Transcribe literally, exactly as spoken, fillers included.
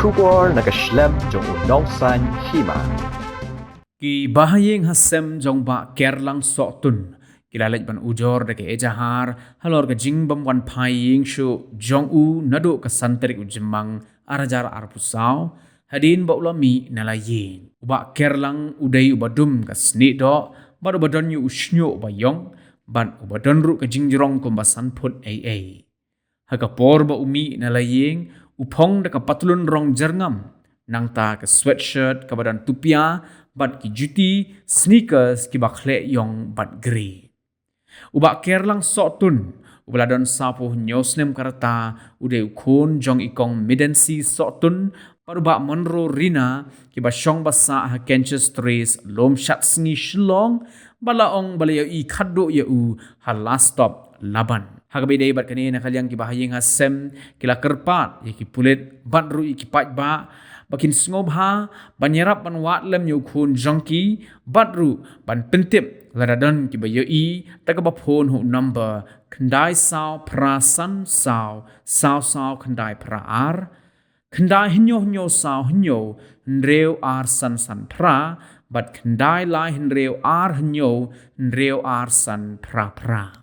Khubor na ka shlem jong u Nongsaiñ Hima. Ki bahaïing hasem jong Bah Kerlang Sohtun ki la leit ban ujor da ka ejahar halor ka jingbym wan phai ïing shuh jong u naduh ka san tarik u Jymmang ar hajar arphew saw, hadien ba u la mih na la ïing. U Bah Kerlang u dei uba dum ka snieh doh bad uba don ïa u shñiuh ba ïong bad uba don ruh ka jingjrong kumba san phut ei ei. Ha ka por ba u mih na la ïing, u phong da ka patlun rong jyrngam, nangta ka sweatshirt kaba don tupia bad ki juti sneakers kiba khleh ïong bad grey. U Bah Kerlang Sohtun uba la don sawphew hynñiew snem ka rta, u dei u khun jong i Kong Midensi Sohtun bad u Bah Monro Rina kiba shong ba sah ha Kenches Terrace, Lomshatsngi, Shillong, ba la ong ba la ïohi khatduh ïa u ha Last Stop Laban. Ha kaba ïadei bad kane, na ka liang ki bahaïing hasem ki la kyrpad ïa ki pulit bad ruh ïa ki paidbah ba kin sngewbha ban ïarap ban wad lem ïa u khun jong ki bad ruh ban pyntip lada don kiba ïohi da kaba phone ha u number khyndai saw phra san saw saw saw khyndai phra ar, khyndai hynñiew hynñiew saw hynñiew hynriew ar san san phra bad khyndai lai hynriew ar hynñiew hynriew ar san phra phra.